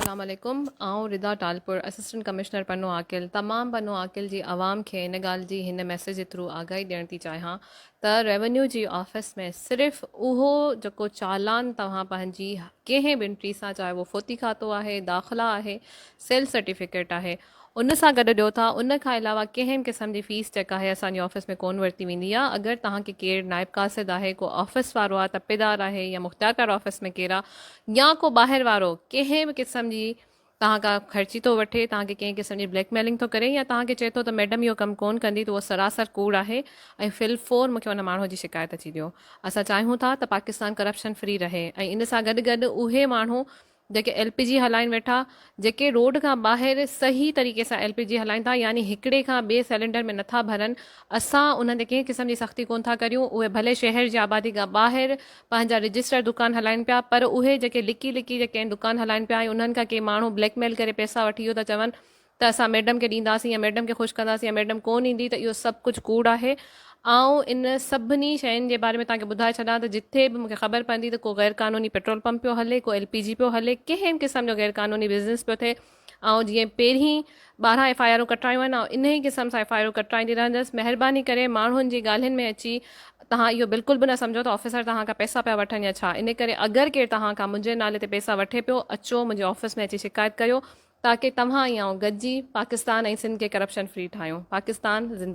السلام عليڪم آئون ردا ٽالپر اسسٽنٽ ڪمشنر پنو عاقل تمام پنو عاقل جي عوام کي ان ڳالهه جي هن ميسيج جي ٿرو آگاهي ڏيڻ ٿي چاهيان ته ريونيو جي آفيس ۾ صرف اهو جيڪو چالان توهان پنهنجي ڪنهن به انٽري سان چاهي اهو فوتي کاتو آهي داخلا آهي سيل سرٽيفڪيٽ آهي ان سان گڏ ڏيو ٿا ان کان علاوه ڪنهن به قسم جي فيس جيڪا آهي اسان جي آفيس ۾ ڪون ورتي ويندي آهي اگر توهان کي ڪير نائب قاصد آهي ڪو آفيس وارو آهي تپيدار آهي يا مختيارڪار آفيس ۾ ڪير آهي يا ڪو ٻاهر وارو ڪنهن به قسم جي توهان کان خرچي ٿو وٺي توهان کي ڪنهن قسم جي بليڪ ميلنگ ٿو ڪري يا توهان کي چئي ٿو ته ميڊم اهو ڪم ڪون ڪندي ته اهو سراسر ڪوڙ آهي ۽ في الفور مون کي ان ماڻهو جي شڪايت اچي ڏيو اسان چاهيون ٿا ته پاڪستان ڪرپشن فري رهي ۽ ان سان گڏ گڏ اهي ماڻهو جيڪي ايل پي جي هلائين ويٺا، جيڪي روڊ کان ٻاهر صحيح طريقي سان ايل پي جي هلائين ٿا يعني هڪڙي کان ٻئي سئلينڊر ۾ نٿا ڀرن، اسان انهن تي ڪنهن قسم جي سختي ڪونه ٿا ڪريون، اهي ڀلي شهر جي آبادي کان ٻاهر پنهنجا رجسٽر دڪان هلائين پيا پر اهي جيڪي لڪي لڪي جيڪي دڪان هلائين پيا ۽ انهن کان ڪي ماڻهو بليڪ ميل ڪري پئسا وٺي اهو ٿا چون ته اسان ميڊم کي ڏينداسين يا ميڊم کي خوش ڪنداسين يا ميڊم ڪونه ايندي ته اهو سڀ ڪجهه ڪوڙ آهي. آئون ان سڀني شين جي باري ۾ توهان کي ٻڌائي ڇڏان ته جٿي به مون کي خبر پوندي ته ڪو غير قانوني پيٽرول پمپ پيو هلي، ڪو ايل پي جي پيو هلي، ڪنهن به قسم جو غير قانوني بزنس پيو ٿئي، آئون جيئن پهرين 12 ايف I آرون ڪٽرايون آهن، آئون انهي قسم سان ايف I آرون ڪٽرائيندي رهندس. مهرباني ڪري ماڻهن جي ڳالهين ۾ اچي توهان اهو بلڪل به نه سمجهو ته آفيسر توهان کان پئسا پيا وٺن يا ڇا. انهي ڪري اگر ڪير توهان کان منهنجي نالي تي پئسا وٺي پيو، اچو منهنجي آفيس ۾ اچي شڪايت ڪريو. تاڪه توهان ۽ آئون گڏجي پاڪستان ۽ سنڌ کي ڪرپشن فري ٺاهيون. پاڪستان زنده.